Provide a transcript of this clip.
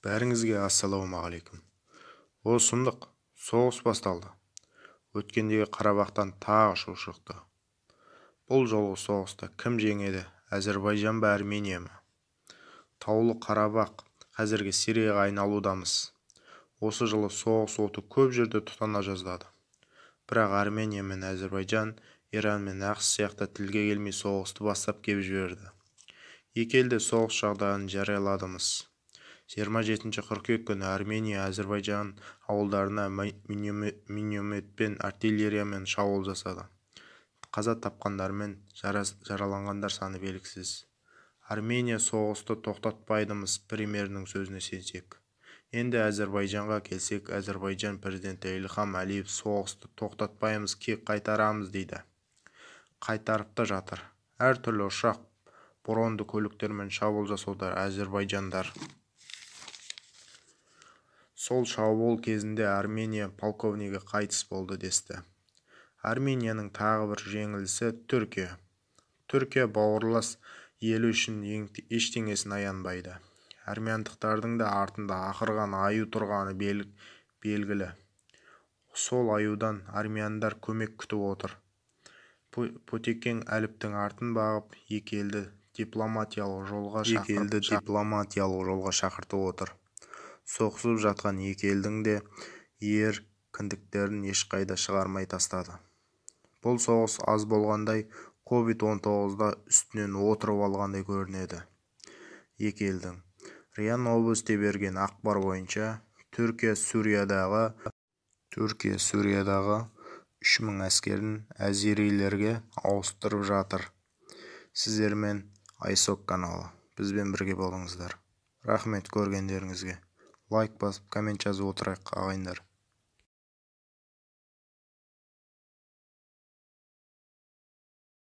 Бәріңізге ассалаумағалейкум. О, сұмдық, соғыс басталды. Өткендегі Қарабақтан тағы шу шықты. Бұл жолғы соғыста кім жеңеді, Әзірбайжан ба, Армения ма? Таулы Қарабақ қазіргі Сирияға айналудамыз. Осы жылы соғыс оты көп жерде тұтана жаздады. Бірақ Армения мен Әзірбайжан, Иран мен АҚШ сияқты тілге келмей соғысты бастап кеп жіберді. Екі ел де соғыс жағдайын жарияладымыз. 27 қыркүйек күні Армения Әзірбайжан ауылдарына минометпен, артиллериямен шабуыл жасады. Қаза тапқандар мен жараланғандар саны белгісіз. Армения соғысты тоқтатпайдымыз премьерінің сөзіне сенсек. Енді Әзірбайжанға келсек, Әзірбайжан президенті Ильхам Әлиев соғысты тоқтатпаймыз, кек қайтарамыз дейді. Қайтарып та жатыр. Әртүрлі ұшақ, бронды көліктермен шабуыл жасауда әзірбайжандар. Сол шабуыл кезінде Армения полковнигі қайтыс болды десті. Арменияның тағы бір жеңілісі Түркия. Түркия бауырлас елі үшін ештеңесін аянбайды. Армяндықтардың да артында ақырған аю тұрғаны белгілі. Сол аюдан армяндар көмек күтіп отыр. Потекең әліптің артын бағып, екі елді дипломатиялық жолға шақыртып отыр. Соғысып жатқан екі елдің де ер кіндіктерін ешқайда шығармай тастады. Бұл соғыс аз болғандай, COVID-19-да үстінен отырып алғандай көрінеді екі елдің. РИА Новости берген ақпар бойынша, Түркия Сүриядағы 3000 әскерін әзерилерге ауыстырып жатыр. Сіздермен Айсок каналы. Бізбен бірге болыңыздар. Рахмет көргендеріңізге. Лайк басып, коммент жазып отырайық, ағайындар.